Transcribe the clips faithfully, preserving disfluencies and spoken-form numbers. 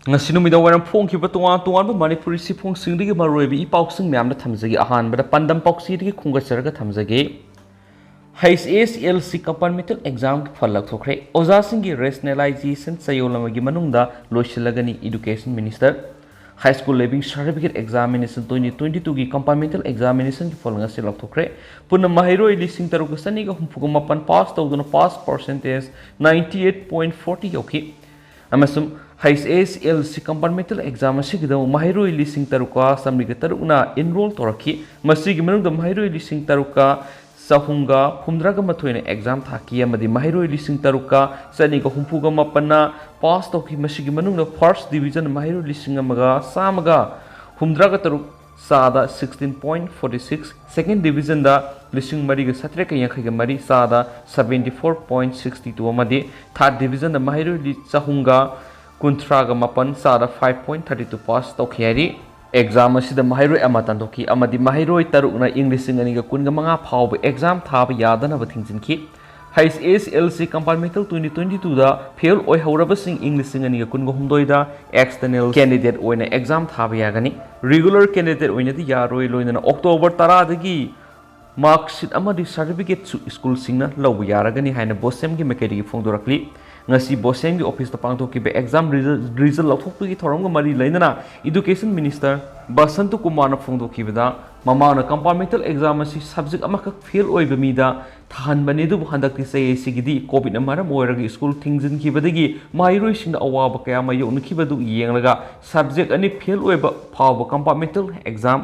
ꯉꯁꯤ ꯅꯨꯃꯤꯗꯥꯡ ꯋꯥꯏꯔꯝ ꯐꯣꯡꯈꯤꯕ ꯇꯣꯉꯥꯟ ꯇꯣꯉꯥꯟꯕ ꯃꯅꯤꯄꯨꯔꯤ ꯁꯤꯐꯣꯡꯁꯤꯡꯗꯒꯤ ꯃꯔꯨꯑꯣꯏꯕ ꯏ ꯄꯥꯎꯁꯤꯡ ꯃꯌꯥꯝꯗ ꯊꯝꯖꯒꯦ꯫ ꯑꯍꯥꯟꯕꯗ ꯄꯥꯟꯗꯝ ꯄꯥꯎꯆꯦꯗꯒꯤ ꯈꯣꯝꯒꯠꯆꯔꯒ ꯊꯝꯖꯒꯦ꯫ H S L C compartmental examꯒꯤ ꯐꯜ ꯂꯧꯊꯣꯛꯈ꯭ꯔꯦ꯫ ꯑꯣꯖꯥꯁꯤꯡꯒꯤ rationalization ꯆꯌꯣꯜ ꯑꯃꯒꯤ ꯃꯅꯨꯡꯗ ꯂꯣꯏꯁꯤꯜꯂꯒꯅꯤ Education Minister꯫ High School Leaving Certificate Examination twenty twenty twoꯒꯤ compartmental examinationꯒꯤ ꯐꯜ ꯉꯁꯤ ꯂꯧꯊꯣꯛꯈ꯭ꯔꯦ꯫ ꯄꯨꯟꯅ ꯃꯍꯩꯔꯣꯏ ꯂꯤꯁꯤꯡ ꯇꯔꯨꯛꯀ ꯆꯅꯤꯒ ꯍꯨꯝꯐꯨꯒ ꯃꯥꯄꯟ pass ꯇꯧꯗꯨꯅ pass percentage ninety eight point forty ꯌꯧꯈꯤ꯫ ꯑꯃꯁꯨꯡ H S L C compartmental exam ꯑꯁꯤꯒꯤꯗꯃꯛ ꯃꯍꯩꯔꯣꯏ ꯂꯤꯁꯤꯡ ꯇꯔꯨꯛꯀ ꯆꯥꯃꯔꯤꯒ ꯇꯔꯨꯛꯅ enroll ꯇꯧꯔꯛꯈꯤ꯫ ꯃꯁꯤꯒꯤ ꯃꯅꯨꯡꯗ ꯃꯍꯩꯔꯣꯏ ꯂꯤꯁꯤꯡ ꯇꯔꯨꯛꯀ ꯆꯍꯨꯝꯒ ꯍꯨꯝꯗ꯭ꯔꯥꯒ ꯃꯥꯊꯣꯏꯅ exam ꯊꯥꯈꯤ ꯑꯃꯗꯤ ꯃꯍꯩꯔꯣꯏ ꯂꯤꯁꯤꯡ ꯇꯔꯨꯛꯀ ꯆꯅꯤꯒ ꯍꯨꯝꯐꯨꯒ ꯃꯥꯄꯟꯅ pass ꯇꯧꯈꯤ꯫ ꯃꯁꯤꯒꯤ ꯃꯅꯨꯡꯗ first division ꯃꯍꯩꯔꯣꯏ ꯂꯤꯁꯤꯡ ꯑꯃꯒ ꯆꯥꯝꯃꯒ ꯍꯨꯝꯗ꯭ꯔꯥꯒ ꯇꯔꯨꯛ, ꯆꯥꯗ sixteen point forty six, second divisionꯗ ꯂꯤꯁꯤꯡ ꯃꯔꯤꯒ ꯆꯥꯇ꯭ꯔꯦꯠꯀ ꯌꯥꯡꯈꯩꯒ ꯃꯔꯤ, ꯆꯥꯗ seventy four point sixty two ꯑꯃꯗꯤ third divisionꯗ ꯃꯍꯩꯔꯣꯏ ꯂꯤ-, ꯆꯍꯨꯝꯒ ꯀꯨꯟꯊ꯭ꯔꯥꯒ ꯃꯥꯄꯟ, ꯆꯥꯗ five point thirty two pass ꯇꯧꯈꯤ ꯍꯥꯏꯔꯤ꯫ Exam ꯑꯁꯤꯗ ꯃꯍꯩꯔꯣꯏ ꯑꯃ ꯇꯟꯊꯣꯛꯈꯤ ꯑꯃꯗꯤ ꯃꯍꯩꯔꯣꯏ ꯇꯔꯨꯛꯅ ꯏꯪ ꯂꯤꯁꯤꯡ ꯑꯅꯤꯒ ꯀꯨꯟꯒ ꯃꯉꯥ ꯐꯥꯎꯕ exam ꯊꯥꯕ ꯌꯥꯗꯅꯕ ꯊꯤꯡꯖꯤꯟꯈꯤ꯫ H S L C compartmental twenty twenty twoꯗ fail ꯑꯣꯏꯍꯧꯔꯕꯁꯤꯡ ꯏꯪ ꯂꯤꯁꯤꯡ ꯑꯅꯤꯒ ꯀꯨꯟꯒ ꯍꯨꯝꯗꯣꯏꯗ external candidate ꯑꯣꯏꯅ exam ꯊꯥꯕ ꯌꯥꯒꯅꯤ꯫ Regular candidate ꯑꯣꯏꯅꯗꯤ ꯌꯥꯔꯣꯏ꯫ ꯂꯣꯏꯅꯅ October ꯇꯔꯥꯗꯒꯤ mark sheet ꯑꯃꯗꯤ certificateꯁꯨ schoolꯁꯤꯡꯅ ꯂꯧꯕ ꯌꯥꯔꯒꯅꯤ ꯍꯥꯏꯅ BOSEMꯒꯤ ꯃꯥꯏꯀꯩꯗꯒꯤ ꯐꯣꯡꯗꯣꯔꯛꯂꯤ꯫ ꯉꯁꯤ BOSEMꯒꯤ officeꯇ ꯄꯥꯡꯊꯣꯛꯈꯤꯕ exam result, result ꯂꯧꯊꯣꯛꯄꯒꯤ ꯊꯧꯔꯝꯒ ꯃꯔꯤ ꯂꯩꯅꯅ Education Minister ꯕꯁꯟꯇ ꯀꯨꯃꯥꯔꯅ ꯐꯣꯡꯗꯣꯛꯈꯤꯕꯗ, ꯃꯃꯥꯡꯗ compartmental exam ꯑꯁꯤ subject ꯑꯃꯈꯛ fail ꯑꯣꯏꯕ ꯃꯤꯗ ꯊꯥꯍꯟꯕꯅꯤ, ꯑꯗꯨꯕꯨ ꯍꯟꯗꯛꯇꯤ ꯆꯍꯤ ꯑꯁꯤꯒꯤꯗꯤ COVIDꯅ ꯃꯔꯝ ꯑꯣꯏꯔꯒ school ꯊꯤꯡꯖꯤꯟꯈꯤꯕꯗꯒꯤ ꯃꯍꯩꯔꯣꯏꯁꯤꯡꯗ ꯑꯋꯥꯕ ꯀꯌꯥ ꯃꯥꯌꯣꯛꯅꯈꯤꯕꯗꯨ ꯌꯦꯡꯂꯒ subject ꯑꯅꯤ fail ꯑꯣꯏꯕ ꯐꯥꯎꯕ compartmental exam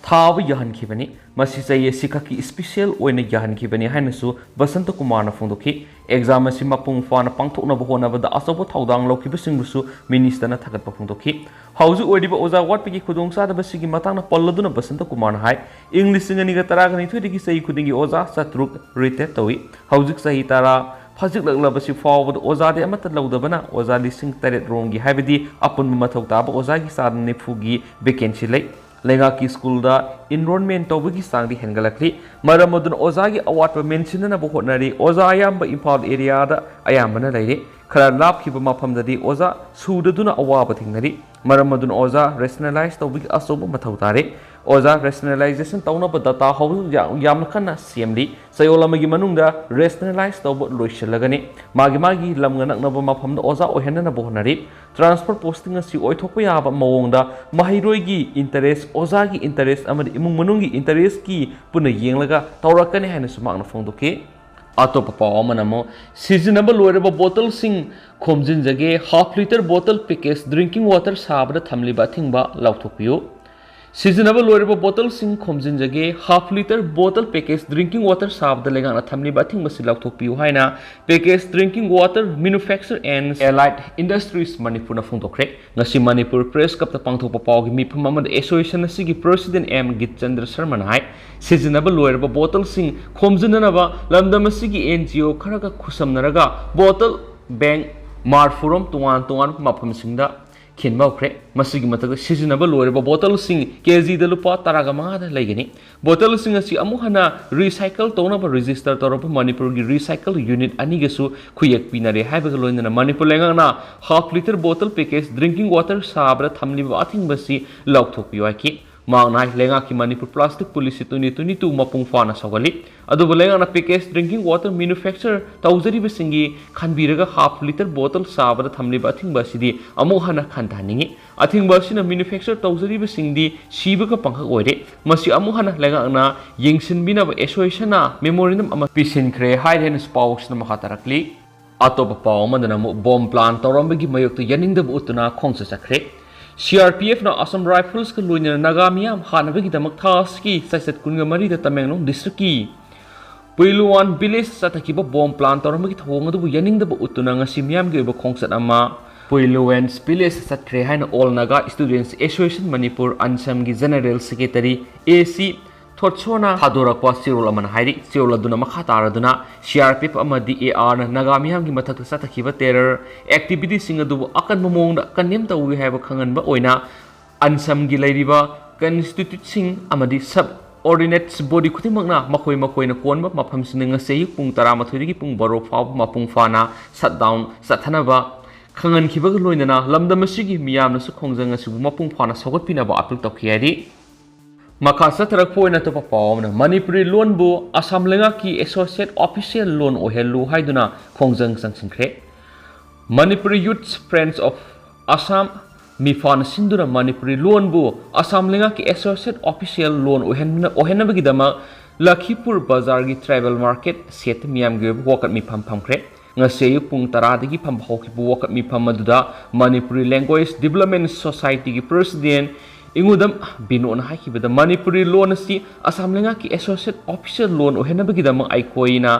ꯊꯥꯕ ꯌꯥꯍꯟꯈꯤꯕꯅꯤ꯫ ꯃꯁꯤ ꯆꯍꯤ ꯑꯁꯤꯈꯛꯀꯤ special ꯑꯣꯏꯅ ꯌꯥꯍꯟꯈꯤꯕꯅꯤ ꯍꯥꯏꯅꯁꯨ ꯕꯁꯟꯇ ꯀꯨꯃꯥꯔꯅ ꯐꯣꯡꯗꯣꯛꯈꯤ꯫ Exam ꯑꯁꯤ ꯃꯄꯨꯡ ꯐꯥꯅ ꯄꯥꯡꯊꯣꯛꯅꯕ ꯍꯣꯠꯅꯕꯗ ꯑꯆꯧꯕ ꯊꯧꯗꯥꯡ ꯂꯧꯈꯤꯕꯁꯤꯡꯕꯨꯁꯨ ministerꯅ ꯊꯥꯒꯠꯄ ꯐꯣꯡꯗꯣꯛꯈꯤ꯫ ꯍꯧꯖꯤꯛ ꯑꯣꯏꯔꯤꯕ ꯑꯣꯖꯥ ꯋꯥꯠꯄꯒꯤ ꯈꯨꯗꯣꯡꯆꯥꯗꯕꯁꯤꯒꯤ ꯃꯇꯥꯡꯗ ꯄꯜꯂꯗꯨꯅ ꯕꯁꯟꯇ ꯀꯨꯃꯥꯔꯅ ꯍꯥꯏ, ꯏꯪ ꯂꯤꯁꯤꯡ ꯑꯅꯤꯒ ꯇꯔꯥꯅꯤꯊꯣꯏꯗꯒꯤ ꯆꯍꯤ ꯈꯨꯗꯤꯡꯒꯤ ꯑꯣꯖꯥ ꯆꯥꯇ꯭ꯔꯨꯛ retire ꯇꯧꯏ꯫ ꯍꯧꯖꯤꯛ ꯆꯍꯤ ꯇꯔꯥ ꯐꯥꯖꯤꯜꯂꯛꯂꯕꯁꯤ ꯐꯥꯎꯕꯗ ꯑꯣꯖꯥꯗꯤ ꯑꯃꯠꯇ ꯂꯧꯗꯕꯅ ꯑꯣꯖꯥ ꯂꯤꯁꯤꯡ ꯇꯔꯦꯠ ꯔꯣꯝꯒꯤ, ꯍꯥꯏꯕꯗꯤ ꯑꯄꯨꯟꯕ ꯃꯊꯧ ꯇꯥꯕ ꯑꯣꯖꯥꯒꯤ ꯆꯥꯗ ꯅꯤꯐꯨꯒꯤ vacancy ꯂꯩ꯫ ꯂꯩꯉꯥꯛꯀꯤ schoolꯗ enrollment ꯇꯧꯕꯒꯤ ꯆꯥꯡꯗꯤ ꯍꯦꯟꯒꯠꯂꯛꯂꯤ꯫ ꯃꯔꯝ ꯑꯗꯨꯅ ꯑꯣꯖꯥꯒꯤ ꯑꯋꯥꯠꯄ ꯃꯦꯟꯁꯤꯟꯅꯅꯕ ꯍꯣꯠꯅꯔꯤ꯫ ꯑꯣꯖꯥ ꯑꯌꯥꯝꯕ ꯏꯝꯐꯥꯜ areaꯗ ꯑꯌꯥꯝꯕꯅ ꯂꯩꯔꯤ꯫ ꯈꯔ ꯂꯥꯞꯈꯤꯕ ꯃꯐꯝꯗꯗꯤ ꯑꯣꯖꯥ ꯁꯨꯗꯗꯨꯅ ꯑꯋꯥꯕ ꯊꯦꯡꯅꯔꯤ꯫ ꯃꯔꯝ ꯑꯗꯨꯅ ꯑꯣꯖꯥ ꯔꯦꯁꯅꯦꯂꯥꯏꯁ ꯇꯧꯕꯒꯤ ꯑꯆꯧꯕ ꯃꯊꯧ ꯇꯥꯔꯦ꯫ ꯑꯣꯖꯥ ꯔꯦꯁꯅꯦꯂꯥꯏꯖꯦꯁꯟ ꯇꯧꯅꯕ ꯗꯇꯥ ꯍꯧꯖꯤꯛ ꯌꯥꯝ-, ꯌꯥꯝꯅ ꯀꯟꯅ ꯁꯦꯝꯂꯤ꯫ ꯆꯌꯣꯜ ꯑꯃꯒꯤ ꯃꯅꯨꯡꯗ ꯔꯦꯁꯅꯦꯂꯥꯏꯁ ꯇꯧꯕ ꯂꯣꯏꯁꯤꯜꯂꯒꯅꯤ꯫ ꯃꯥꯒꯤ ꯃꯥꯒꯤ ꯂꯝꯒ ꯅꯛꯅꯕ ꯃꯐꯝꯗ ꯑꯣꯖꯥ ꯑꯣꯏꯍꯟꯅꯅꯕ ꯍꯣꯠꯅꯔꯤ꯫ ꯇ꯭ꯔꯥꯟꯁꯐꯔ ꯄꯣꯁꯇꯤꯡ ꯑꯁꯤ ꯑꯣꯏꯊꯣꯛꯄ ꯌꯥꯕ ꯃꯑꯣꯡꯗ ꯃꯍꯩꯔꯣꯏꯒꯤ ꯏꯟꯇꯔꯦꯁ, ꯑꯣꯖꯥꯒꯤ ꯏꯟꯇꯔꯦꯁ ꯑꯃꯗꯤ ꯏꯃꯨꯡ ꯃꯅꯨꯡꯒꯤ ꯏꯟꯇꯔꯦꯁꯀꯤ ꯄꯨꯟꯅ ꯌꯦꯡꯂꯒ ꯇꯧꯔꯛꯀꯅꯤ ꯍꯥꯏꯅꯁꯨ ꯃꯍꯥꯛꯅ ꯐꯣꯡꯗꯣꯛꯈꯤ꯫ ꯑꯇꯣꯞꯄ ꯄꯥꯎ ꯑꯃꯅ ꯑꯃꯨꯛ ꯁꯤꯖꯤꯟꯅꯕ ꯂꯣꯏꯔꯕ ꯕꯣꯇꯜꯁꯤꯡ ꯈꯣꯝꯖꯤꯟꯖꯒꯦ, half litre bottle package drinking water ꯁꯥꯕꯗ ꯊꯝꯂꯤꯕ ꯑꯊꯤꯡꯕ ꯂꯥꯎꯊꯣꯛꯄꯤꯌꯨ꯫ ꯁꯤꯖꯤꯟꯅꯕ ꯂꯣꯏꯔꯕ ꯕꯣꯇꯜꯁꯤꯡ ꯈꯣꯝꯖꯤꯟꯖꯒꯦ, half litre bottle package drinking water ꯁꯥꯕꯗ ꯂꯩꯉꯥꯛꯅ ꯊꯝꯂꯤꯕ ꯑꯊꯤꯡꯕꯁꯤ ꯂꯥꯎꯊꯣꯛꯄꯤꯌꯨ ꯍꯥꯏꯅ Packaged Drinking Water Manufacture and Allied Industries ꯃꯅꯤꯄꯨꯔꯅ ꯐꯣꯡꯗꯣꯛꯈ꯭ꯔꯦ꯫ ꯉꯁꯤ ꯃꯅꯤꯄꯨꯔ ꯄ꯭ꯔꯦꯁ ꯀ꯭ꯂꯕꯇ ꯄꯥꯡꯊꯣꯛꯄ ꯄꯥꯎꯒꯤ ꯃꯤꯐꯝ ꯑꯃꯗ ꯑꯦꯁꯣꯁꯤꯌꯦꯁꯟ ꯑꯁꯤꯒꯤ ꯄ꯭ꯔꯦꯁꯤꯗꯦꯟ ꯑꯦꯝ ꯒꯤꯠꯆꯟꯗ꯭ꯔ ꯁꯔꯃꯅ ꯍꯥꯏ, ꯁꯤꯖꯤꯟꯅꯕ ꯂꯣꯏꯔꯕ ꯕꯣꯇꯜꯁꯤꯡ ꯈꯣꯝꯖꯤꯟꯅꯅꯕ ꯂꯝꯗꯝ ꯑꯁꯤꯒꯤ ꯑꯦꯟ ꯖꯤ ꯑꯣ ꯈꯔꯒ ꯈꯨꯠꯁꯝꯅꯔꯒ ꯕꯣꯇꯜ ꯕꯦꯡꯛ ꯃꯥꯔꯐꯨꯔꯣꯝ ꯇꯣꯉꯥꯟ ꯇꯣꯉꯥꯟꯕ ꯃꯐꯝꯁꯤꯡꯗ ꯈꯤꯟꯕ ꯍꯧꯈ꯭ꯔꯦ꯫ ꯃꯁꯤꯒꯤ ꯃꯊꯛꯇ ꯁꯤꯖꯤꯟꯅꯕ ꯂꯣꯏꯔꯕ ꯕꯣꯇꯜꯁꯤꯡ ꯀꯦ ꯖꯤꯗ ꯂꯨꯄꯥ ꯇꯔꯥꯒ ꯃꯉꯥꯗ ꯂꯩꯒꯅꯤ꯫ ꯕꯣꯇꯜꯁꯤꯡ ꯑꯁꯤ ꯑꯃꯨꯛ ꯍꯟꯅ ꯔꯤꯁꯥꯏꯀꯜ ꯇꯧꯅꯕ ꯔꯦꯖꯤꯁꯇꯔ ꯇꯧꯔꯕ ꯃꯅꯤꯄꯨꯔꯒꯤ ꯔꯤꯁꯥꯏꯀꯜ ꯌꯨꯅꯤꯠ ꯑꯅꯤꯒꯁꯨ ꯈꯨꯌꯦꯛ ꯄꯤꯅꯔꯦ ꯍꯥꯏꯕꯒ ꯂꯣꯏꯅꯅ ꯃꯅꯤꯄꯨꯔ ꯂꯩꯉꯥꯛꯅ half litre bottle package drinking water ꯁꯥꯕꯗ ꯊꯝꯂꯤꯕ ꯑꯊꯤꯡꯕꯁꯤ ꯂꯧꯊꯣꯛꯄꯤꯌꯨ ꯍꯥꯏꯈꯤ꯫ ꯃꯍꯥꯛꯅ ꯍꯥꯏ, ꯂꯩꯉꯥꯛꯀꯤ Manipur plastic policy twenty twenty two ꯃꯄꯨꯡ ꯐꯥꯅ ꯁꯧꯒꯠꯂꯤ꯫ ꯑꯗꯨꯕꯨ ꯂꯩꯉꯥꯛꯅ ꯄꯦꯀꯦꯖ ꯗ꯭ꯔꯤꯡꯀꯤꯡ ꯋꯥꯇꯔ ꯃꯦꯅꯨꯐꯦꯛꯆꯔ ꯇꯧꯖꯔꯤꯕꯁꯤꯡꯒꯤ ꯈꯟꯕꯤꯔꯒ ꯍꯥꯐ ꯂꯤꯇꯔ ꯕꯣꯇꯜ ꯁꯥꯕꯗ ꯊꯝꯂꯤꯕ ꯑꯊꯤꯡꯕ ꯑꯁꯤꯗꯤ ꯑꯃꯨꯛ ꯍꯟꯅ ꯈꯟꯊꯍꯟꯅꯤꯡꯏ꯫ ꯑꯊꯤꯡꯕ ꯑꯁꯤꯅ ꯃꯦꯅꯨꯐꯦꯛꯆꯔ ꯇꯧꯖꯔꯤꯕꯁꯤꯡꯗꯤ ꯁꯤꯕꯒ ꯄꯪꯈꯛ ꯑꯣꯏꯔꯦ꯫ ꯃꯁꯤ ꯑꯃꯨꯛ ꯍꯟꯅ ꯂꯩꯉꯥꯛꯅ ꯌꯦꯡꯁꯤꯟꯕꯤꯅꯕ ꯑꯦꯁꯣꯁꯤꯌꯦꯁꯟꯅ ꯃꯦꯃꯣꯔꯦꯟꯗꯝ ꯑꯃ ꯄꯤꯁꯤꯟꯈ꯭ꯔꯦ ꯍꯥꯏꯔꯦ ꯍꯥꯏꯅꯁꯨ ꯄꯥꯎꯁꯤꯅ ꯃꯈꯥ ꯇꯥꯔꯛꯂꯤ꯫ ꯑꯇꯣꯞꯄ ꯄꯥꯎ ꯑꯃꯗꯅ ꯑꯃꯨꯛ ꯕꯣꯝ ꯄ꯭ꯂꯥꯟ ꯇꯧꯔꯝꯕꯒꯤ ꯃꯥꯌꯣꯛꯇ ꯌꯥꯅꯤꯡꯗꯕ ꯎꯠꯇꯨꯅ ꯈꯣꯡꯆꯠ ꯆꯠꯈ꯭ꯔꯦ꯫ ꯁꯤ ꯑꯥꯔ ꯄꯤ ꯑꯦꯐꯅ ꯑꯁꯥꯝ ꯔꯥꯏꯐꯜꯁꯀ ꯂꯣꯏꯅꯅ ꯅꯥꯒꯥ ꯃꯤꯌꯥꯝ ꯍꯥꯠꯅꯕꯒꯤꯗꯃꯛ ꯊꯥ ꯑꯁꯤꯒꯤ ꯆꯩꯆꯠ ꯀꯨꯟꯒ ꯃꯔꯤꯗ ꯇꯃꯦꯡꯂꯣꯡ ꯗꯤꯁꯇ꯭ꯔꯤꯛꯀꯤ ꯄꯨꯏꯂꯨꯋꯥꯟ ꯚꯤꯂꯦꯖ ꯆꯠꯊꯈꯤꯕ ꯕꯣꯝ ꯄ꯭ꯂꯥꯟ ꯇꯧꯔꯝꯕꯒꯤ ꯊꯧꯑꯣꯡ ꯑꯗꯨꯕꯨ ꯌꯥꯅꯤꯡꯗꯕ ꯎꯠꯇꯨꯅ ꯉꯁꯤ ꯃꯤꯌꯥꯝꯒꯤ ꯑꯣꯏꯕ ꯈꯣꯡꯆꯠ ꯑꯃ ꯄꯨꯏꯂꯨꯋꯥꯟ ꯚꯤꯂꯦꯖ ꯆꯠꯈ꯭ꯔꯦ ꯍꯥꯏꯅ all Naga students association Manipur, ꯑꯟꯁꯝꯒꯤ ꯖꯦꯅꯔꯦꯜ ꯁꯦꯀ꯭ꯔꯦꯇꯔꯤ ꯑꯦ ꯁꯤ ꯊꯣꯠꯁꯣꯅ ꯊꯥꯗꯣꯔꯛꯄ ꯆꯦꯔꯣꯜ ꯑꯃꯅ ꯍꯥꯏꯔꯤ꯫ ꯆꯦꯔꯣꯜ ꯑꯗꯨꯅ ꯃꯈꯥ ꯇꯥꯔꯗꯨꯅ ꯁꯤ ꯑꯥꯔ ꯄꯤ ꯑꯦꯐ ꯑꯃꯗꯤ ꯑꯦ ꯑꯥꯔꯅ ꯅꯥꯒꯥ ꯃꯤꯌꯥꯝꯒꯤ ꯃꯊꯛꯇ ꯆꯠꯊꯈꯤꯕ ꯇꯦꯔꯔ ꯑꯦꯛꯇꯤꯚꯤꯇꯤꯁꯤꯡ ꯑꯗꯨꯕꯨ ꯑꯀꯟꯕ ꯃꯑꯣꯡꯗ ꯀꯟꯗꯦꯝ ꯇꯧꯏ ꯍꯥꯏꯕ ꯈꯪꯍꯟꯕ ꯑꯣꯏꯅ ꯑꯟꯁꯝꯒꯤ ꯂꯩꯔꯤꯕ ꯀꯟꯁꯇꯤꯇ꯭ꯌꯨꯠꯁꯤꯡ ꯑꯃꯗꯤ ꯁꯕ ꯑꯣꯔꯗꯤꯅꯦꯠꯁ ꯕꯣꯗꯤ ꯈꯨꯗꯤꯡꯃꯛꯅ ꯃꯈꯣꯏ ꯃꯈꯣꯏꯅ ꯀꯣꯟꯕ ꯃꯐꯝꯁꯤꯡꯗ ꯉꯁꯤ ꯑꯌꯨꯛ ꯄꯨꯡ ꯇꯔꯥꯃꯥꯊꯣꯏꯗꯒꯤ ꯄꯨꯡ ꯕꯥꯔꯣ ꯐꯥꯎꯕ ꯃꯄꯨꯡ ꯐꯥꯅ ꯁꯠꯗꯥꯎꯟ ꯆꯠꯊꯅꯕ ꯈꯪꯍꯟꯈꯤꯕꯒ ꯂꯣꯏꯅꯅ ꯂꯝꯗꯝ ꯑꯁꯤꯒꯤ ꯃꯤꯌꯥꯝꯅꯁꯨ ꯈꯣꯡꯖꯪ ꯑꯁꯤꯕꯨ ꯃꯄꯨꯡ ꯐꯥꯅ ꯁꯧꯒꯠꯄꯤꯅꯕ ꯑꯥꯄꯤꯜ ꯇꯧꯈꯤ ꯍꯥꯏꯔꯤ꯫ ꯃꯈꯥ ꯆꯠꯊꯔꯛꯄ ꯑꯣꯏꯅ ꯑꯇꯣꯞꯄ ꯄꯥꯎ ꯑꯃꯅ, ꯃꯅꯤꯄꯨꯔꯤ ꯂꯣꯟꯕꯨ ꯑꯁꯥꯝ ꯂꯩꯉꯥꯛꯀꯤ ꯑꯦꯁꯣꯁꯤꯌꯦꯠ ꯑꯣꯐꯤꯁꯤꯌꯦꯜ ꯂꯣꯟ ꯑꯣꯏꯍꯜꯂꯨ ꯍꯥꯏꯗꯨꯅ ꯈꯣꯡꯖꯪ ꯆꯪꯁꯤꯟꯈ꯭ꯔꯦ꯫ Manipuri youths friends of Assam, ꯃꯤꯐꯥꯅ ꯁꯤꯟꯗꯨꯅ ꯃꯅꯤꯄꯨꯔꯤ ꯂꯣꯟꯕꯨ ꯑꯁꯥꯝ ꯂꯩꯉꯥꯛꯀꯤ ꯑꯦꯁꯣꯁꯤꯌꯦꯠ ꯑꯣꯐꯤꯁꯤꯌꯦꯜ ꯂꯣꯟ ꯑꯣꯏꯍꯟ-, ꯑꯣꯏꯍꯟꯅꯕꯒꯤꯗꯃꯛ ꯂꯈꯤꯄꯨꯔ ꯕꯖꯥꯔꯒꯤ ꯇ꯭ꯔꯥꯏꯕꯦꯜ ꯃꯥꯔꯀꯦꯠ ꯁꯦꯠꯇ ꯃꯤꯌꯥꯝꯒꯤ ꯑꯣꯏꯕ ꯋꯥꯀꯠ ꯃꯤꯐꯝ ꯐꯝꯈ꯭ꯔꯦ꯫ ꯉꯁꯤ ꯑꯌꯨꯛ ꯄꯨꯡ ꯇꯔꯥꯗꯒꯤ ꯐꯝꯕ ꯍꯧꯈꯤꯕ ꯋꯥꯀꯠ ꯃꯤꯐꯝ ꯑꯗꯨꯗ ꯃꯅꯤꯄꯨꯔꯤ ꯂꯦꯡꯒ꯭ꯋꯦꯖ ꯗꯤꯕꯂꯞꯃꯦꯟ ꯁꯣꯁꯥꯏꯇꯤꯒꯤ ꯄ꯭ꯔꯦꯁꯤꯗꯦꯟ ꯏꯉꯨꯗꯝ ꯕꯤꯅꯣꯠꯅ ꯍꯥꯏꯈꯤꯕꯗ, ꯃꯅꯤꯄꯨꯔꯤ ꯂꯣꯟ ꯑꯁꯤ ꯑꯁꯥꯝ ꯂꯩꯉꯥꯛꯀꯤ ꯑꯦꯁꯣꯁꯤꯌꯦꯠ ꯑꯣꯐꯤꯁꯤꯌꯦꯜ ꯂꯣꯟ ꯑꯣꯏꯍꯟꯅꯕꯒꯤꯗꯃꯛ ꯑꯩꯈꯣꯏꯅ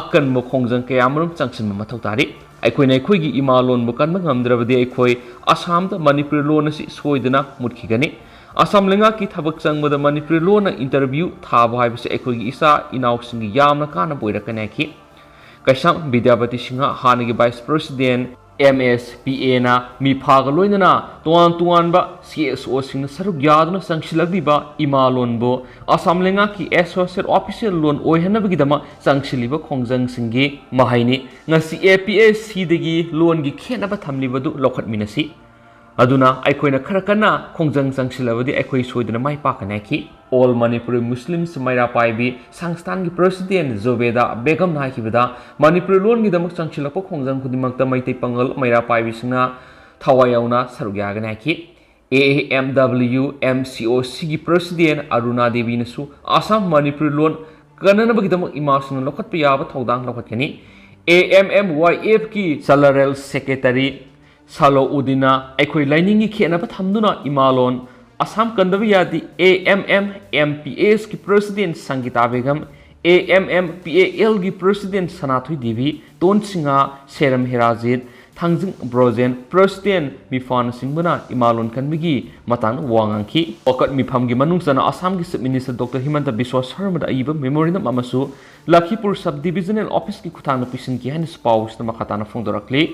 ꯑꯀꯟꯕ ꯈꯣꯡꯖꯪ ꯀꯌꯥ ꯑꯃꯔꯣꯝ ꯆꯪꯁꯤꯟꯕ ꯃꯊꯧ ꯇꯥꯔꯤ꯫ ꯑꯩꯈꯣꯏꯅ ꯑꯩꯈꯣꯏꯒꯤ ꯏꯃꯥ ꯂꯣꯟꯕꯨ ꯀꯟꯕ ꯉꯝꯗ꯭ꯔꯕꯗꯤ ꯑꯩꯈꯣꯏ ꯑꯁꯥꯝꯗ ꯃꯅꯤꯄꯨꯔꯤ ꯂꯣꯟ ꯑꯁꯤ ꯁꯣꯏꯗꯅ ꯃꯨꯠꯈꯤꯒꯅꯤ꯫ ꯑꯁꯥꯝ ꯂꯩꯉꯥꯛꯀꯤ ꯊꯕꯛ ꯆꯪꯕꯗ ꯃꯅꯤꯄꯨꯔꯤ ꯂꯣꯟꯅ ꯏꯟꯇꯔꯚ꯭ꯌꯨ ꯊꯥꯕ ꯍꯥꯏꯕꯁꯤ ꯑꯩꯈꯣꯏꯒꯤ ꯏꯆꯥ ꯏꯅꯥꯎꯁꯤꯡꯒꯤ ꯌꯥꯝꯅ ꯀꯥꯟꯅꯕ ꯑꯣꯏꯔꯛꯀꯅꯤ ꯍꯥꯏꯈꯤ꯫ ꯀꯩꯁꯥꯝ ꯕꯤꯗ꯭ꯌꯥꯄꯇꯤ ꯁꯤꯡꯍ, ꯍꯥꯟꯅꯒꯤ vice president M S P ꯑꯦꯅ ꯃꯤꯐꯥꯒ ꯂꯣꯏꯅꯅ ꯇꯣꯉꯥꯟ ꯇꯣꯉꯥꯟꯕ ꯁꯤ ꯑꯦꯁ ꯑꯣꯁꯤꯡꯅ ꯁꯔꯨꯛ ꯌꯥꯗꯨꯅ ꯆꯪꯁꯤꯜꯂꯛꯂꯤꯕ ꯏꯃꯥ ꯂꯣꯟꯕꯨ ꯑꯁꯥꯝ ꯂꯩꯉꯥꯛꯀꯤ ꯑꯦꯁꯣꯁꯤꯌꯦꯠ ꯑꯣꯐꯤꯁꯤꯌꯦꯜ ꯂꯣꯟ ꯑꯣꯏꯍꯟꯅꯕꯒꯤꯗꯃꯛ ꯆꯪꯁꯤꯜꯂꯤꯕ ꯈꯣꯡꯖꯪꯁꯤꯡꯒꯤ ꯃꯍꯩꯅꯤ꯫ ꯉꯁꯤ ꯑꯦ ꯄꯤ ꯑꯦꯁ ꯁꯤꯗꯒꯤ ꯂꯣꯟꯒꯤ ꯈꯦꯠꯅꯕ ꯊꯝꯂꯤꯕꯗꯨ ꯂꯧꯈꯠꯃꯤꯟꯅꯁꯤ꯫ ꯑꯗꯨꯅ ꯑꯩꯈꯣꯏꯅ ꯈꯔ ꯀꯟꯅ ꯈꯣꯡꯖꯪ ꯆꯪꯁꯤꯜꯂꯕꯗꯤ ꯑꯩꯈꯣꯏ ꯁꯣꯏꯗꯅ ꯃꯥꯏ ꯄꯥꯛꯀꯅꯤ ꯍꯥꯏꯈꯤ꯫ ꯑꯣꯜ ꯃꯅꯤꯄꯨꯔꯤ ꯃꯨꯁꯂꯤꯝꯁ ꯃꯩꯔꯥ ꯄꯥꯏꯕꯤ ꯁꯪꯁꯊꯥꯟꯒꯤ ꯄ꯭ꯔꯦꯁꯤꯗꯦꯟ ꯖꯣꯕꯦꯗꯥ ꯕꯦꯒꯝꯅ ꯍꯥꯏꯈꯤꯕꯗ, ꯃꯅꯤꯄꯨꯔꯤ ꯂꯣꯟꯒꯤꯗꯃꯛ ꯆꯪꯁꯤꯜꯂꯛꯄ ꯈꯣꯡꯖꯪ ꯈꯨꯗꯤꯡꯃꯛꯇ ꯃꯩꯇꯩ ꯄꯥꯉꯜ ꯃꯩꯔꯥ ꯄꯥꯏꯕꯤꯁꯤꯡꯅ ꯊꯋꯥꯏ ꯌꯥꯎꯅ ꯁꯔꯨꯛ ꯌꯥꯒꯅꯤ ꯍꯥꯏꯈꯤ꯫ A M ꯗꯕ꯭ꯂꯤꯌꯨ M C O ꯁꯤꯒꯤ ꯄ꯭ꯔꯦꯁꯤꯗꯦꯟ ꯑꯔꯨꯅꯥ ꯗꯦꯕꯤꯅꯁꯨ ꯑꯁꯥꯝ ꯃꯅꯤꯄꯨꯔꯤ ꯂꯣꯟ ꯀꯟꯅꯅꯕꯒꯤꯗꯃꯛ ꯏꯃꯥꯁꯤꯡꯅ ꯂꯧꯈꯠꯄ ꯌꯥꯕ ꯊꯧꯗꯥꯡ ꯂꯧꯈꯠꯀꯅꯤ꯫ ꯑꯦ ꯑꯦꯝ ꯑꯦꯝ ꯋꯥꯏ ꯑꯦꯐꯀꯤ ꯖꯦꯅꯔꯦꯜ ꯁꯦꯀ꯭ꯔꯦꯇꯔꯤ ꯁꯥꯂꯣ ꯎꯗꯤꯟꯅ ꯑꯩꯈꯣꯏ ꯂꯥꯏꯅꯤꯡꯒꯤ ꯈꯦꯠꯅꯕ ꯊꯝꯗꯨꯅ ꯏꯃꯥꯂꯣꯟ ꯑꯁꯥꯝ ꯀꯟꯗꯕ ꯌꯥꯗꯦ꯫ A M M M P ꯑꯦꯁꯀꯤ president Sangita Begum, A M M P A ꯑꯦꯜꯒꯤ ꯄ꯭ꯔꯦꯁꯤꯗꯦꯟ ꯁꯅꯥꯊꯣꯏ ꯗꯦꯕꯤ, ꯇꯣꯟ ꯁꯤꯡꯍ, ꯁꯦꯔꯝ ꯍꯦꯔꯥꯖꯤꯠ, ꯊꯥꯡꯖꯤꯡ ꯕ꯭ꯔꯣꯖꯦꯟ, ꯄ꯭ꯔꯦꯁꯤꯗꯦꯟ ꯃꯤꯐꯥꯅꯆꯤꯡꯕꯅ ꯏꯃꯥꯂꯣꯟ ꯀꯟꯕꯒꯤ ꯃꯇꯥꯡꯗ ꯋꯥ ꯉꯥꯡꯈꯤ꯫ ꯋꯥꯀꯠ ꯃꯤꯐꯝꯒꯤ ꯃꯅꯨꯡ ꯆꯟꯅ ꯑꯁꯥꯝꯒꯤ ꯆꯤꯐ ꯃꯤꯅꯤꯁꯇꯔ ꯗꯣꯛꯇꯔ ꯍꯤꯃꯟꯇ ꯕꯤꯁ꯭ꯋꯥ ꯁꯔꯃꯗ ꯑꯏꯕ ꯃꯦꯃꯣꯔꯦꯟꯗꯝ ꯑꯃꯁꯨ ꯂꯈꯤꯄꯨꯔ ꯁꯕ ꯗꯤꯕꯤꯖꯅꯦꯜ ꯑꯣꯐꯤꯁꯀꯤ ꯈꯨꯠꯊꯥꯡꯗ ꯄꯤꯁꯤꯟꯈꯤ ꯍꯥꯏꯅꯁꯨ ꯄꯥꯎꯁꯤꯗ ꯃꯈꯥ ꯇꯥꯅ ꯐꯣꯡꯗꯣꯔꯛꯂꯤ꯫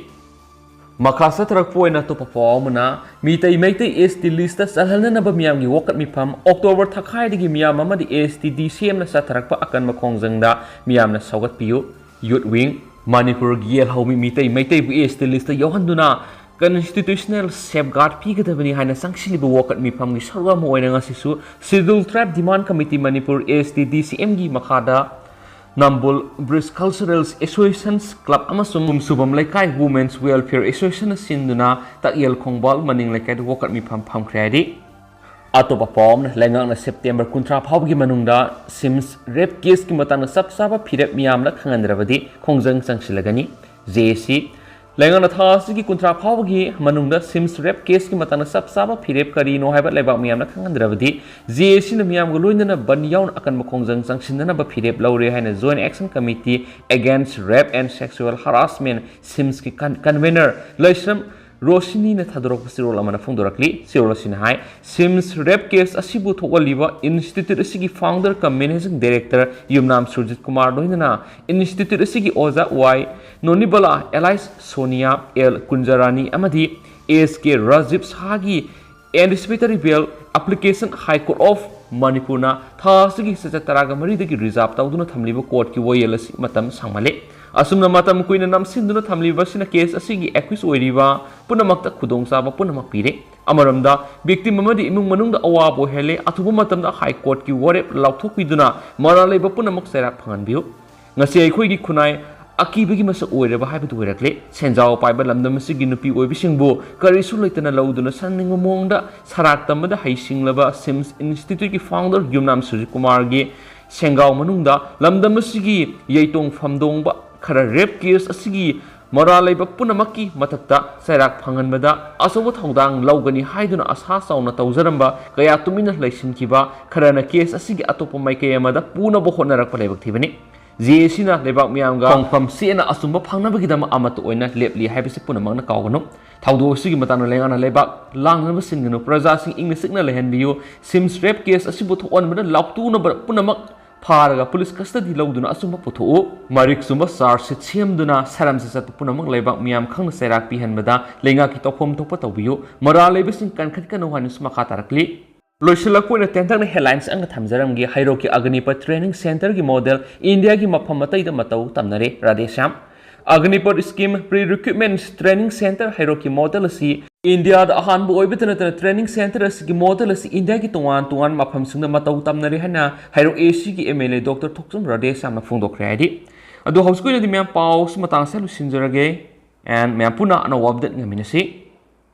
ꯃꯈꯥ ꯆꯠꯊꯔꯛꯄ ꯑꯣꯏꯅ ꯑꯇꯣꯞꯄ ꯄꯥꯎ ꯑꯃꯅ, Meitei Meitei S T list ꯆꯜꯍꯟꯅꯅꯕ ꯃꯤꯌꯥꯝꯒꯤ ꯋꯥꯀꯠ ꯃꯤꯐꯝ꯫ October ꯊꯈꯥꯏꯗꯒꯤ ꯃꯤꯌꯥꯝ ꯑꯃꯗꯤ S T D C M ꯅ ꯆꯠꯊꯔꯛꯄ ꯑꯀꯟꯕ ꯈꯣꯡꯖꯪꯗ ꯃꯤꯌꯥꯝꯅ ꯁꯧꯒꯠꯄꯤꯌꯨ꯫ Youth Wing, ꯃꯅꯤꯄꯨꯔꯒꯤ ꯌꯦꯜꯍꯧꯃꯤ Meitei ꯃꯩꯇꯩꯕꯨ S T list ꯌꯥꯎꯍꯟꯗꯨꯅ constitutional safeguard ꯄꯤꯒꯗꯕꯅꯤ ꯍꯥꯏꯅ ꯆꯪꯁꯤꯜꯂꯤꯕ ꯋꯥꯀꯠ ꯃꯤꯐꯝꯒꯤ ꯁꯔꯨꯛ ꯑꯃ ꯑꯣꯏꯅ ꯉꯁꯤꯁꯨ Scheduled Tribe Demand Committee Manipur, S T D C M ꯒꯤ ꯃꯈꯥꯗ ꯅꯝꯕꯣꯜ Bridge Cultural Associations Club ꯑꯃꯁꯨꯡ ꯀꯨꯝꯁꯨꯕꯝ ꯂꯩꯀꯥꯏ Women's Welfare Association ꯅ ꯁꯤꯟꯗꯨꯅ ꯇꯥꯛꯌꯦꯜ ꯈꯣꯡꯕꯥꯜ ꯃꯅꯤꯡ ꯂꯩꯀꯥꯏꯗ ꯋꯥꯀꯠ ꯃꯤꯐꯝ ꯐꯝꯈ꯭ꯔꯦ ꯍꯥꯏꯔꯤ꯫ ꯑꯇꯣꯞꯄ ꯄꯥꯎ ꯑꯃꯅ, ꯂꯩꯉꯥꯛꯅ September ꯀꯨꯟꯊ꯭ꯔꯥ ꯐꯥꯎꯕꯒꯤ ꯃꯅꯨꯡꯗ SIMS rape case ꯀꯤ ꯃꯇꯥꯡꯗ ꯆꯞ ꯆꯥꯕ ꯐꯤꯔꯦꯞ ꯃꯤꯌꯥꯝꯅ ꯈꯪꯍꯟꯗ꯭ꯔꯕꯗꯤ ꯈꯣꯡꯖꯪ ꯆꯪꯁꯤꯜꯂꯒꯅꯤ꯫ J A C, ꯂꯩꯉꯥꯛꯅ ꯊꯥ ꯑꯁꯤꯒꯤ ꯀꯨꯟꯊ꯭ꯔꯥ ꯐꯥꯎꯕꯒꯤ ꯃꯅꯨꯡꯗ SIMS rape case ꯀꯤ ꯃꯇꯥꯡꯗ ꯆꯞ ꯆꯥꯕ ꯐꯤꯔꯦꯞ ꯀꯔꯤꯅꯣ ꯍꯥꯏꯕ ꯂꯩꯕꯥꯛ ꯃꯤꯌꯥꯝꯅ ꯈꯪꯍꯟꯗ꯭ꯔꯕꯗꯤ J A C ꯅ ꯃꯤꯌꯥꯝꯒ ꯂꯣꯏꯅꯅ ꯕꯟ ꯌꯥꯎꯅ ꯑꯀꯟꯕ ꯈꯣꯡꯖꯪ ꯆꯪꯁꯤꯟꯅꯅꯕ ꯐꯤꯔꯦꯞ ꯂꯧꯔꯦ ꯍꯥꯏꯅ Joint Action Committee Against Rape and Sexual Harassment, SIMS ꯀꯤ con-, convener ꯂꯩꯁ꯭ꯔꯝ ꯔꯣꯁꯤꯅꯤꯅ ꯊꯥꯗꯣꯔꯛꯄ ꯆꯦꯔꯣꯜ ꯑꯃꯅ ꯐꯣꯡꯗꯣꯔꯛꯂꯤ꯫ ꯆꯦꯔꯣꯜ ꯑꯁꯤꯅ ꯍꯥꯏ, SIMS rape case ꯑꯁꯤꯕꯨ ꯊꯣꯛꯍꯜꯂꯤꯕ institute ꯑꯁꯤꯒꯤ founder cum managing director ꯌꯨꯝꯅꯥꯝ ꯁꯨꯔꯖꯤꯠ ꯀꯨꯃꯥꯔ ꯂꯣꯏꯅꯅ institute ꯑꯁꯤꯒꯤ ꯑꯣꯖꯥ Y ꯅꯣꯅꯤꯕꯂꯥ, alias ꯁꯣꯅꯤꯌꯥ, L ꯀꯨꯟꯖꯔꯥꯅꯤ ꯑꯃꯗꯤ S K Rajiv ꯁꯍꯥꯒꯤ anticipatory bail application High Court of ꯃꯅꯤꯄꯨꯔꯅ ꯊꯥ ꯑꯁꯤꯒꯤ ꯆꯩꯆꯠ ꯇꯔꯥꯒ ꯃꯔꯤꯗꯒꯤ reserve ꯇꯧꯗꯨꯅ ꯊꯝꯂꯤꯕ court ꯀꯤ ꯋꯥꯌꯦꯜ ꯑꯁꯤ ꯃꯇꯝ ꯁꯥꯡꯃꯜꯂꯦ꯫ ꯑꯁꯨꯝꯅ ꯃꯇꯝ ꯀꯨꯏꯅ ꯅꯝꯁꯤꯟꯗꯨꯅ ꯊꯝꯂꯤꯕ ꯑꯁꯤꯅ case ꯑꯁꯤꯒꯤ accused ꯑꯣꯏꯔꯤꯕ ꯄꯨꯝꯅꯃꯛꯇ ꯈꯨꯗꯣꯡꯆꯥꯕ ꯄꯨꯝꯅꯃꯛ ꯄꯤꯔꯦ꯫ ꯑꯃꯔꯣꯝꯗ, victim ꯑꯃꯗꯤ ꯏꯃꯨꯡ ꯃꯅꯨꯡꯗ ꯑꯋꯥꯕ ꯑꯣꯏꯍꯜꯂꯦ꯫ ꯑꯊꯨꯕ ꯃꯇꯝꯗ High Court ꯀꯤ ꯋꯥꯔꯦꯞ ꯂꯥꯎꯊꯣꯛꯄꯤꯗꯨꯅ ꯃꯔꯥꯜ ꯂꯩꯕ ꯄꯨꯝꯅꯃꯛ ꯆꯩꯔꯥꯛ ꯐꯪꯍꯟꯕꯤꯌꯨ꯫ ꯉꯁꯤ ꯑꯩꯈꯣꯏꯒꯤ ꯈꯨꯟꯅꯥꯏ ꯑꯀꯤꯕꯒꯤ ꯃꯁꯛ ꯑꯣꯏꯔꯕ ꯍꯥꯏꯕꯗꯨ ꯑꯣꯏꯔꯛꯂꯦ꯫ ꯁꯦꯟꯖꯥꯎ ꯄꯥꯏꯕ ꯂꯝꯗꯝ ꯑꯁꯤꯒꯤ ꯅꯨꯄꯤ ꯑꯣꯏꯕꯤꯁꯤꯡꯕꯨ ꯀꯔꯤꯁꯨ ꯂꯩꯇꯅ ꯂꯧꯗꯨꯅ ꯁꯟꯅꯤꯡꯕ ꯃꯑꯣꯡꯗ ꯁꯔꯥꯛ ꯇꯝꯕꯗ ꯍꯩꯁꯤꯡꯂꯕ SIMS institute ꯀꯤ founder ꯌꯨꯝꯅꯥꯝ ꯁꯨꯔꯖꯤꯠ ꯀꯨꯃꯥꯔꯒꯤ ꯁꯦꯡꯒꯥꯎ ꯃꯅꯨꯡꯗ ꯂꯝꯗꯝ ꯑꯁꯤꯒꯤ ꯌꯩꯇꯣꯡ ꯐꯝꯗꯣꯡꯕ ꯈꯔ rape case ꯑꯁꯤꯒꯤ ꯃꯔꯥꯜ ꯂꯩꯕ ꯄꯨꯝꯅꯃꯛꯀꯤ ꯃꯊꯛꯇ ꯆꯩꯔꯥꯛ ꯐꯪꯍꯟꯕꯗ ꯑꯆꯧꯕ ꯊꯧꯗꯥꯡ ꯂꯧꯒꯅꯤ ꯍꯥꯏꯗꯨꯅ ꯑꯁꯥ ꯆꯥꯎꯅ ꯇꯧꯖꯔꯝꯕ ꯀꯌꯥ ꯇꯨꯃꯤꯟꯅ ꯂꯩꯁꯤꯟꯈꯤꯕ ꯈꯔꯅ case ꯑꯁꯤꯒꯤ ꯑꯇꯣꯞꯄ ꯃꯥꯏꯀꯩ ꯑꯃꯗ ꯄꯨꯅꯕ ꯍꯣꯠꯅꯔꯛꯄ ꯂꯥꯏꯕꯛ ꯊꯤꯕꯅꯤ꯫ J A C ꯅ ꯂꯩꯕꯥꯛ ꯃꯤꯌꯥꯝꯒ ꯈꯣꯡꯐꯝ ꯆꯦꯠꯅ ꯑꯆꯨꯝꯕ ꯐꯪꯅꯕꯒꯤꯗꯃꯛ ꯑꯃꯠꯇ ꯑꯣꯏꯅ ꯂꯦꯞꯂꯤ ꯍꯥꯏꯕꯁꯤ ꯄꯨꯝꯅꯃꯛꯅ ꯀꯥꯎꯒꯅꯨ꯫ ꯊꯧꯗꯣꯛ ꯑꯁꯤꯒꯤ ꯃꯇꯥꯡꯗ ꯂꯩꯉꯥꯛꯅ ꯂꯩꯕꯥꯛ ꯂꯥꯡꯅꯕ ꯁꯤꯟꯒꯅꯨ꯫ ꯄ꯭ꯔꯖꯥꯁꯤꯡ ꯏꯪꯅ ꯆꯤꯛꯅ ꯂꯩꯍꯟꯕꯤꯌꯨ꯫ SIMS rape case ꯑꯁꯤꯕꯨ ꯊꯣꯛꯍꯟꯕꯗ ꯂꯥꯎꯇꯨꯅꯕ ꯄꯨꯝꯅꯃꯛ ꯐꯥꯔꯒ ꯄꯨꯂꯤꯁ ꯀꯁꯇꯗꯤ ꯂꯧꯗꯨꯅ ꯑꯆꯨꯝꯕ ꯄꯨꯊꯣꯛꯎ꯫ ꯃꯔꯤꯛ ꯆꯨꯝꯕ ꯆꯥꯔꯖ ꯁꯤꯠ ꯁꯦꯝꯗꯨꯅ ꯁꯔꯝꯁ ꯆꯠꯄ ꯄꯨꯝꯅꯃꯛ ꯂꯩꯕꯥꯛ ꯃꯤꯌꯥꯝ ꯈꯪꯅ ꯆꯩꯔꯥꯛ ꯄꯤꯍꯟꯕꯗ ꯂꯩꯉꯥꯛꯀꯤ ꯇꯧꯐꯝ ꯊꯣꯛꯄ ꯇꯧꯕꯤꯌꯨ꯫ ꯃꯔꯥꯜ ꯂꯩꯕꯁꯤꯡ ꯀꯟꯈꯠꯀꯅꯨ ꯍꯥꯏꯅꯁꯨ ꯃꯈꯥ ꯇꯥꯔꯛꯂꯤ꯫ ꯂꯣꯏꯁꯤꯜꯂꯛꯄ ꯑꯣꯏꯅ ꯇꯦꯟꯇꯛꯅ headlines ꯑꯃꯒ ꯊꯝꯖꯔꯝꯒꯦ꯫ ꯍꯩꯔꯣꯛꯀꯤ ꯑꯒꯅꯤꯄꯠ training centreꯒꯤ model ꯏꯟꯗꯤꯌꯥꯒꯤ ꯃꯐꯝ ꯑꯇꯩꯗ ꯃꯇꯧ ꯇꯝꯅꯔꯦ꯫ Radheshyam. ꯑꯒꯅꯤꯄꯠ scheme pre recruitment training centre ꯍꯩꯔꯣꯛꯀꯤ model ꯑꯁꯤ ꯏꯟꯗꯤꯌꯥꯗ ꯑꯍꯥꯟꯕ ꯑꯣꯏꯕꯇ ꯅꯠꯇꯅ training centre ꯑꯁꯤꯒꯤ model ꯑꯁꯤ ꯏꯟꯗꯤꯌꯥꯒꯤ ꯇꯣꯉꯥꯟ ꯇꯣꯉꯥꯟꯕ ꯃꯐꯝꯁꯤꯡꯗ ꯃꯇꯧ ꯇꯝꯅꯔꯦ ꯍꯥꯏꯅ ꯍꯩꯔꯣꯛ ACꯒꯤ MLA Doctor ꯊꯣꯛꯆꯣꯝ ꯔꯥꯙꯦꯁ꯭ꯌꯥꯝꯅ ꯐꯣꯡꯗꯣꯛꯈ꯭ꯔꯦ ꯍꯥꯏꯔꯤ꯫ ꯑꯗꯣ ꯍꯧꯖꯤꯛꯀꯤ ꯑꯣꯏꯅꯗꯤ ꯃꯌꯥꯝ ꯄꯥꯎꯁꯤ ꯃꯇꯥꯡꯁꯤꯗ ꯂꯣꯏꯁꯤꯟꯖꯔꯒꯦ꯫ And ꯃꯌꯥꯝ ꯄꯨꯟꯅ ꯑꯅꯧꯕ update ꯉꯥꯏꯃꯤꯟꯅꯁꯤ꯫